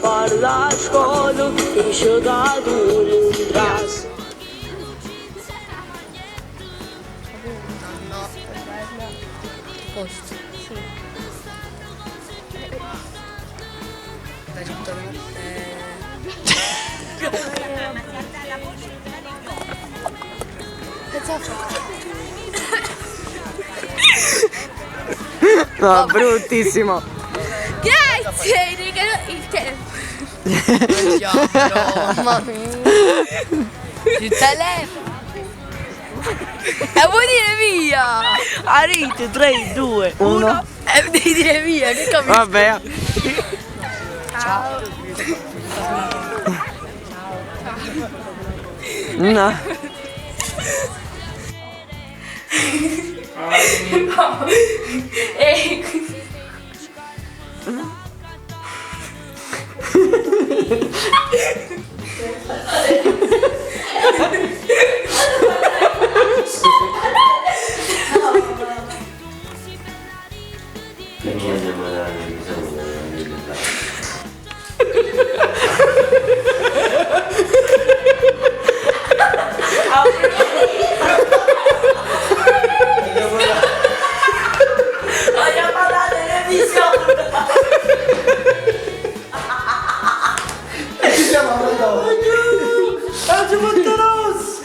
Parla a scola, dice ca tu nun trase. No, è bella. Posto. Sì. Dai, tutto. No, bruttissimo. Grazie, regalo il telefono. Mamma mia. Il telefono. E vuoi dire via? Arite, 3, 2, 1. E devi dire via, che capisco? Vabbè. Ciao. No. E Perché andiamo alla televisione? Voglio fare la televisione! Oggi Monterosso!